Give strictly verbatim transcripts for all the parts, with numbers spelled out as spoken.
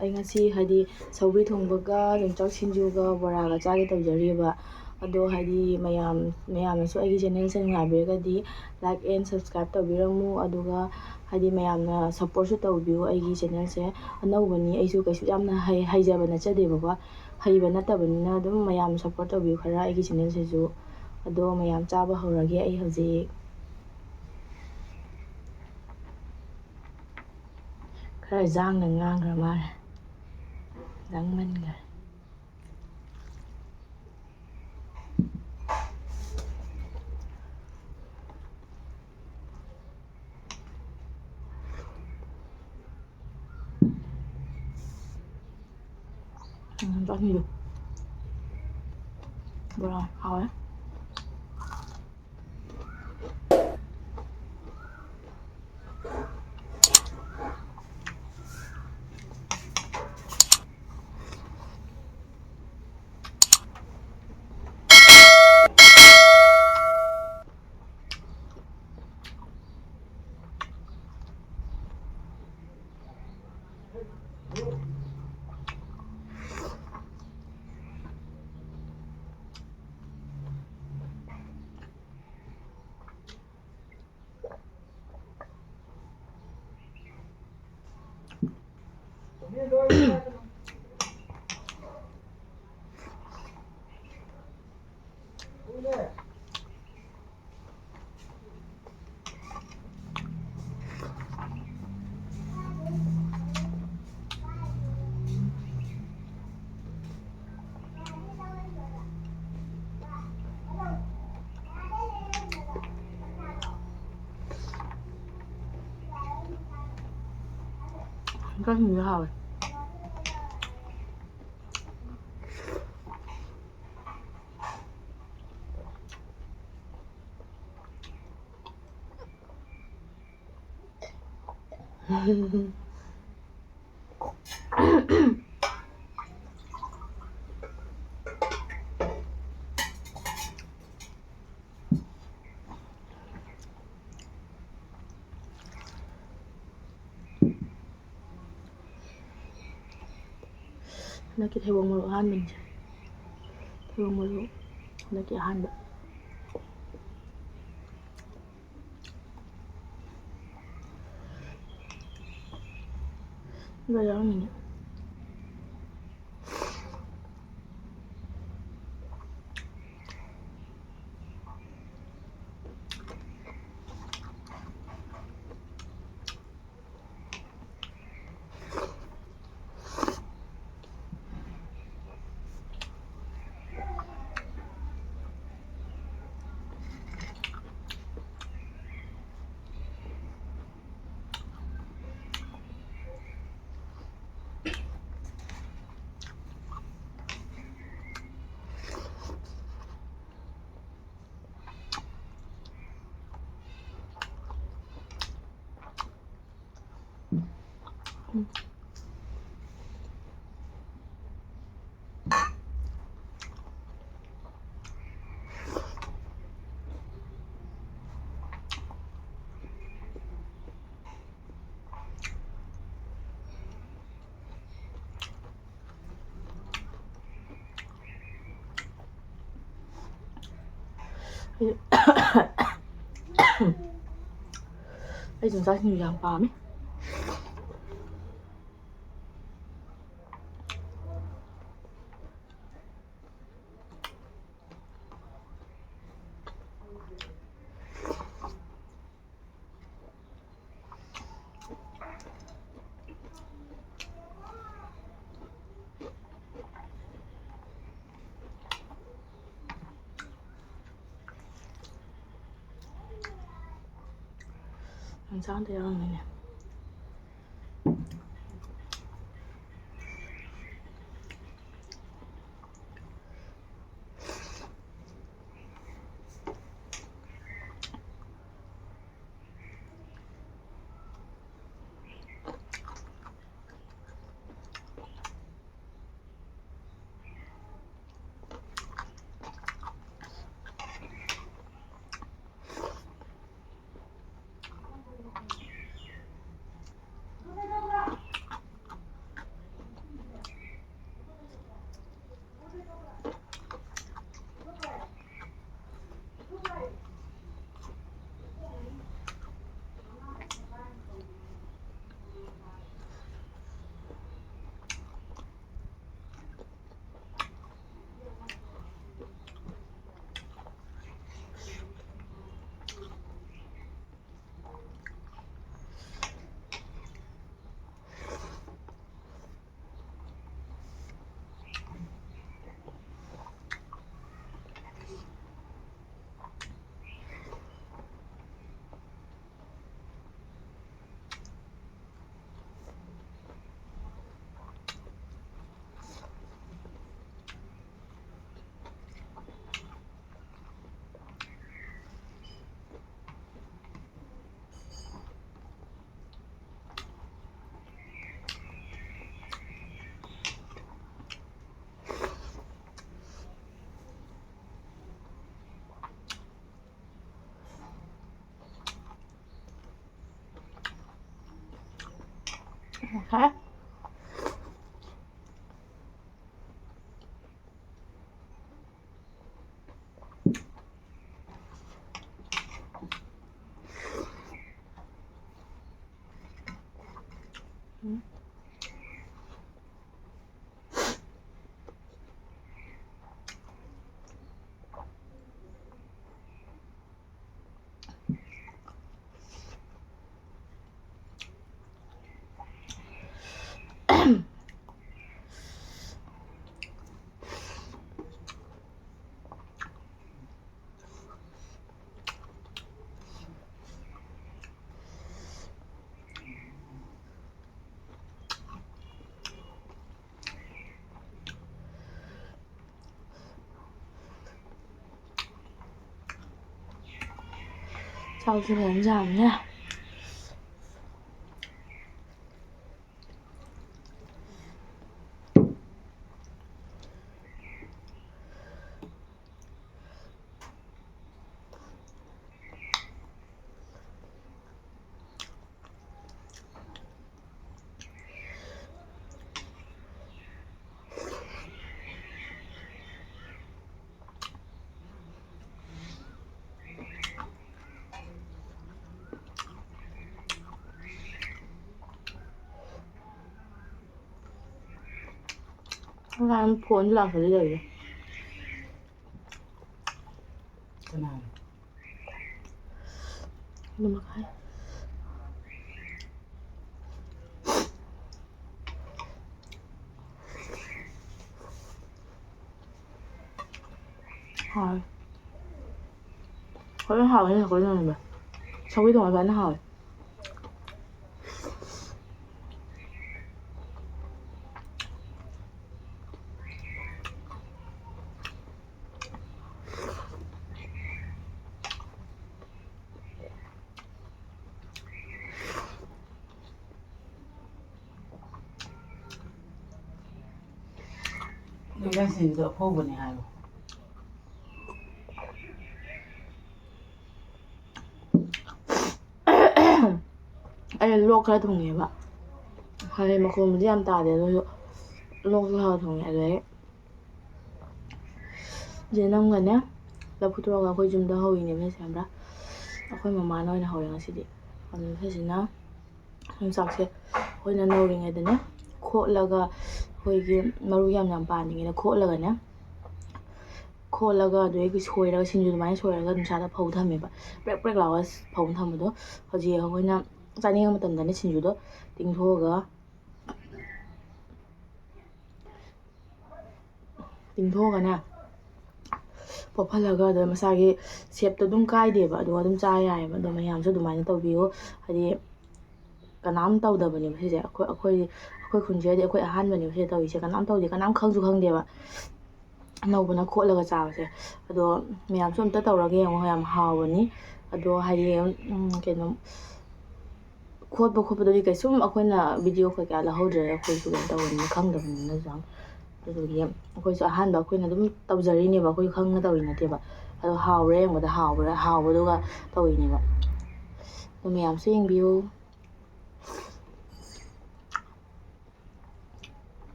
ꯑꯩ ꯉꯁꯤ ꯍꯥꯏꯗꯤ ꯁꯧꯒ꯭ꯔꯤ ꯊꯣꯡꯕꯒ ꯌꯣꯡꯆꯥꯛ ꯁꯤꯡꯖꯨꯒ ꯕꯣꯔꯥꯒ ꯆꯥꯒꯦ ꯇꯧꯖꯔꯤꯕ꯫ ꯑꯗꯣ ꯍꯥꯏꯗꯤ ꯃꯌꯥꯝ, ꯃꯌꯥꯝꯅꯁꯨ ꯑꯩꯒꯤ ꯆꯦꯅꯦꯜꯁꯦ ꯅꯨꯡꯉꯥꯏꯕꯤꯔꯒꯗꯤ like and subscribe ꯇꯧꯕꯤꯔꯝꯃꯨ꯫ ꯑꯗꯨꯒ ꯍꯥꯏꯗꯤ ꯃꯌꯥꯝꯅ supportꯁꯨ ꯇꯧꯕꯤꯌꯨ ꯑꯩꯒꯤ ꯆꯦꯅꯦꯜꯁꯦ꯫ ꯑꯅꯧꯕꯅꯤ, ꯑꯩꯁꯨ ꯀꯩꯁꯨ ꯌꯥꯝꯅ ꯍꯩ-, ꯍꯩꯖꯕ ꯅꯠꯆꯗꯦꯕꯀꯣ꯫ ꯍꯩꯕ ꯅꯠꯇꯕꯅꯤꯅ ꯑꯗꯨꯝ ꯃꯌꯥꯝ support ꯇꯧꯕꯤꯌꯨ ꯈꯔ ꯑꯩꯒꯤ ꯆꯦꯅꯦꯜꯁꯤꯁꯨ꯫ ꯑꯗꯣ ꯃꯌꯥꯝ ꯆꯥꯕ ꯍꯧꯔꯒꯦ ꯑꯩ ꯍꯧꯖꯤꯛ꯫ ꯈꯔ ꯌꯥꯡꯅ ꯉꯥꯡꯈ꯭ꯔ ꯃꯥꯜꯂꯦ꯫ ꯌꯥꯡꯃꯟꯈ꯭ꯔꯦ꯫ ꯎꯝ, ꯆꯥꯅꯤꯡꯉꯦ꯫ ꯕꯣꯔꯥ ꯍꯥꯎꯋꯦ꯫ ꯍꯥꯎꯋꯦ꯫ ꯍꯟꯗꯛꯀꯤ ꯊꯩꯕꯣꯡ ꯃꯔꯨ ꯑꯍꯥꯟꯕꯅꯤꯁꯦ꯫ ꯊꯩꯕꯣꯡ ꯃꯔꯨ ꯍꯟꯗꯛꯀꯤ ꯑꯍꯥꯟꯕ꯫ ꯁꯤꯒ ꯌꯥꯎꯔꯝꯃꯤꯅꯦ꯫ ꯑꯩ ꯆꯨꯖꯥꯛꯁꯤꯡꯁꯨ ꯌꯥꯝ ꯄꯥꯝꯃꯤ꯫ ꯌꯦꯟꯁꯥꯡꯗ ꯌꯥꯎꯔꯝꯃꯤꯅꯦ꯫ ꯍꯥ? ꯆꯥꯛꯁꯦ ꯐꯖꯅ ꯆꯥꯕꯅꯦ꯫ ꯉꯔꯥꯡ ꯐꯣꯟꯁꯨ ꯂꯥꯛꯇꯕꯤ ꯂꯩꯔꯦ꯫ ꯀꯅꯥꯅꯣ? ꯑꯗꯨꯝ ꯃꯈꯥꯏ꯫ ꯍꯥꯎꯋꯦ꯫ ꯍꯣꯔꯦꯟ ꯍꯥꯎꯋꯦ, ꯁꯧꯒ꯭ꯔꯤ ꯊꯣꯡꯕ꯫ ꯁꯧꯒ꯭ꯔꯤ ꯊꯣꯡꯕ ꯐꯖꯅ ꯍꯥꯎꯋꯦ꯫ ꯅꯣꯏ ꯂꯟꯁꯤꯟꯒꯤꯗꯣ ꯑꯐꯧꯕꯅꯦ ꯍꯥꯏꯌꯣ꯫ ꯑꯩꯅ ꯂꯣꯛ ꯈꯔ ꯊꯨꯡꯉꯦꯕ꯫ ꯍꯥꯏꯗꯤ ꯃꯈꯣꯟꯕꯨꯗꯤ ꯌꯥꯝ ꯇꯥꯗꯦ, ꯑꯗꯨ ꯑꯣꯏꯔꯁꯨ ꯂꯣꯛꯁꯨ ꯈꯔ ꯊꯨꯡꯉꯦ꯫ ꯑꯗꯨꯗꯩ ꯌꯦꯅꯝꯒꯅꯦ ꯂꯐꯨ ꯇꯣꯔꯣꯒ ꯑꯩꯈꯣꯏ ꯌꯨꯝꯗ ꯍꯧꯔꯤꯅꯦꯕ ꯁꯤꯁꯦ, ꯈꯪꯕ꯭ꯔꯥ? ꯑꯩꯈꯣꯏ ꯃꯃꯥꯅ ꯑꯣꯏꯅ ꯍꯧꯔꯦ ꯉꯁꯤꯗꯤ꯫ ꯑꯗꯨ ꯁꯤꯁꯤꯅ ꯌꯣꯡꯆꯥꯛꯁꯦ ꯑꯩꯈꯣꯏꯅ ꯅꯧꯔꯤꯉꯩꯗꯅꯦ ꯈꯣꯠꯂꯒ, ꯑꯩꯈꯣꯏꯒꯤ ꯃꯔꯨ ꯌꯥꯝ ꯌꯥꯝ ꯄꯥꯟꯗ꯭ꯔꯤꯉꯩꯗ ꯈꯣꯠꯂꯒꯅꯦ, ꯈꯣꯠꯂꯒ ꯑꯗꯨꯗꯒꯤ ꯁꯣꯏꯔꯒ, ꯁꯤꯡꯖꯨ ꯑꯗꯨꯃꯥꯏꯅ ꯁꯣꯏꯔꯒ ꯅꯨꯡꯁꯥꯗ ꯐꯧ ꯊꯝꯃꯦꯕ꯫ ꯄ꯭ꯔꯦꯛ ꯄ꯭ꯔꯦꯛ ꯂꯥꯎꯔꯒ ꯐꯧ ꯊꯝꯕꯗꯣ ꯍꯧꯖꯤꯛ ꯑꯩꯈꯣꯏꯅ ꯆꯥꯅꯤꯡꯕ ꯃꯇꯝꯗꯅꯦ ꯁꯤꯡꯖꯨꯗꯣ ꯇꯤꯡꯊꯣꯛꯑꯒ, ꯇꯤꯡꯊꯣꯛꯑꯒꯅꯦ ꯄꯣꯞꯍꯜꯂꯒ ꯑꯗꯨꯝ ꯃꯁꯥꯒꯤ ꯁꯦꯞꯇꯣ ꯑꯗꯨꯝ ꯀꯥꯏꯗꯦꯕ, ꯑꯗꯨꯒ ꯑꯗꯨꯝ ꯆꯥ ꯌꯥꯏꯑꯕ꯫ ꯑꯗꯣ ꯃꯌꯥꯝꯁꯨ ꯑꯗꯨꯃꯥꯏꯅ ꯇꯧꯕꯤꯌꯨ꯫ ꯍꯥꯏꯗꯤ ꯀꯅꯥꯝ ꯇꯧꯗꯕꯅꯦꯕ ꯁꯤꯁꯦ꯫ ꯑꯩꯈꯣꯏ, ꯑꯩꯈꯣꯏ, ꯑꯩꯈꯣꯏ ꯈꯨꯟꯁꯤꯗꯗꯤ ꯑꯩꯈꯣꯏ ꯑꯍꯥꯟꯕꯅꯦꯕ ꯁꯤꯁꯦ ꯇꯧꯔꯤꯁꯦ꯫ ꯀꯅꯥꯝ ꯇꯧꯗꯦ, ꯀꯅꯥꯝ ꯈꯪꯁꯨ ꯈꯪꯗꯦꯕ꯫ ꯑꯅꯧꯕꯅ ꯈꯣꯠꯂꯒ ꯆꯥꯕꯁꯦ꯫ ꯑꯗꯣ ꯃꯌꯥꯝꯁꯨ ꯑꯝꯇ ꯇꯧꯔꯒ ꯌꯦꯡꯉꯣ, ꯌꯥꯝ ꯍꯥꯎꯕꯅꯤ꯫ ꯑꯗꯣ ꯍꯥꯏꯗꯤ, ꯎꯝ, ꯀꯩꯅꯣ, ꯈꯣꯠꯄ ꯈꯣꯠꯄꯗꯨꯗꯤ ꯀꯩꯁꯨꯝ ꯑꯩꯈꯣꯏꯅ ꯚꯤꯗꯤꯑꯣ ꯀꯩꯀꯥ ꯂꯧꯍꯧꯗ꯭ꯔꯦ, ꯑꯩꯈꯣꯏꯁꯨ ꯀꯩꯅꯣ ꯇꯧꯕꯅꯤꯅ, ꯈꯪꯗꯕꯅꯤꯅ ꯌꯥꯝ꯫ ꯑꯗꯨꯗꯨꯒꯤ ꯑꯩꯈꯣꯏꯁꯨ ꯑꯍꯥꯟꯕ ꯑꯩꯈꯣꯏꯅ ꯑꯗꯨꯝ ꯇꯧꯖꯔꯤꯅꯦꯕ, ꯑꯩꯈꯣꯏꯁꯨ ꯈꯪꯅ ꯇꯧꯔꯤ ꯅꯠꯇꯦꯕ꯫ ꯑꯗꯣ ꯍꯥꯎꯕ꯭ꯔꯥ ꯌꯦꯡꯕꯗ ꯍꯥꯎꯕ꯭ꯔꯥ, ꯍꯥꯎꯕꯗꯨꯒ ꯇꯧꯔꯤꯅꯦꯕ꯫ ꯑꯗꯣ ꯃꯌꯥꯝꯁꯨ ꯌꯦꯡꯕꯤꯌꯨ꯫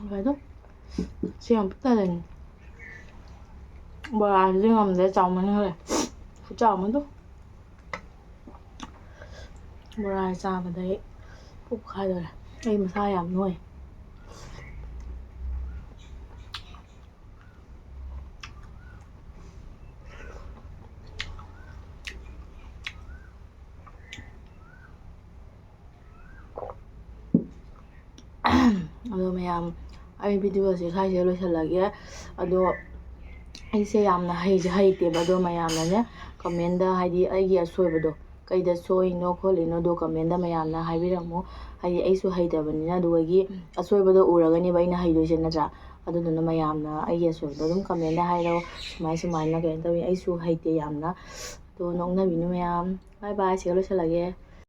ꯉꯁꯥꯏꯗꯣ ꯁꯤ ꯌꯥꯝ ꯄꯤꯛ ꯊꯜꯂꯅꯤ꯫ ꯕꯣꯔꯥꯁꯤꯗꯤ ꯉꯝꯗ꯭ꯔꯦ, ꯆꯥꯎꯃꯟꯈ꯭ꯔꯦ꯫ ꯈꯨꯆꯥꯎ ꯑꯃꯗꯣ꯫ ꯕꯣꯔꯥ ꯆꯥꯕꯗ ꯑꯩ ꯄꯨꯛ ꯄꯣꯛꯈꯥꯏꯗꯧꯔꯦ꯫ ꯑꯩ ꯃꯁꯥ ꯌꯥꯝ ꯅꯣꯏ꯫ ꯑꯗꯣ ꯃꯌꯥꯝ, ꯑꯩ ꯚꯤꯗꯤꯑꯣꯁꯦ ꯁ꯭ꯋꯥꯏꯁꯤꯗ ꯂꯣꯏꯁꯤꯜꯂꯒꯦ꯫ ꯑꯗꯣ ꯑꯩꯁꯦ ꯌꯥꯝꯅ ꯍꯩꯁꯦ ꯍꯩꯇꯦꯕ, ꯑꯗꯣ ꯃꯌꯥꯝꯅꯅꯦ ꯀꯃꯦꯟꯗ, ꯍꯥꯏꯗꯤ ꯑꯩꯒꯤ ꯑꯁꯣꯏꯕꯗꯣ ꯀꯩꯗ ꯁꯣꯏꯅꯣ ꯈꯣꯠꯂꯤꯅꯣꯗꯣ ꯀꯃꯦꯟꯗ ꯃꯌꯥꯝꯅ ꯍꯥꯏꯕꯤꯔꯝꯃꯨ꯫ ꯍꯥꯏꯗꯤ ꯑꯩꯁꯨ ꯍꯩꯇꯕꯅꯤꯅ, ꯑꯗꯨꯒꯤ ꯑꯁꯣꯏꯕꯗꯣ ꯎꯔꯒꯅꯦꯕ ꯑꯩꯅ ꯍꯩꯗꯣꯏꯁꯦ, ꯅꯠꯇ꯭ꯔꯥ? ꯑꯗꯨꯗꯨꯅ ꯃꯌꯥꯝꯅ ꯑꯩꯒꯤ ꯑꯁꯣꯏꯕꯗꯣ ꯑꯗꯨꯝ ꯀꯃꯦꯟꯗ ꯍꯥꯏꯔꯛꯑꯣ, ꯁꯨꯃꯥꯏ ꯁꯨꯃꯥꯏꯅ ꯀꯩꯅꯣ ꯇꯧꯋꯤ, ꯑꯩꯁꯨ ꯍꯩꯇꯦ ꯌꯥꯝꯅ꯫ ꯑꯗꯣ ꯅꯣꯛꯅꯕꯤꯅꯨ ꯃꯌꯥꯝ꯫ ꯕꯥꯏ ꯕꯥꯏ, ꯁꯤꯒ ꯂꯣꯏꯁꯤꯜꯂꯒꯦ꯫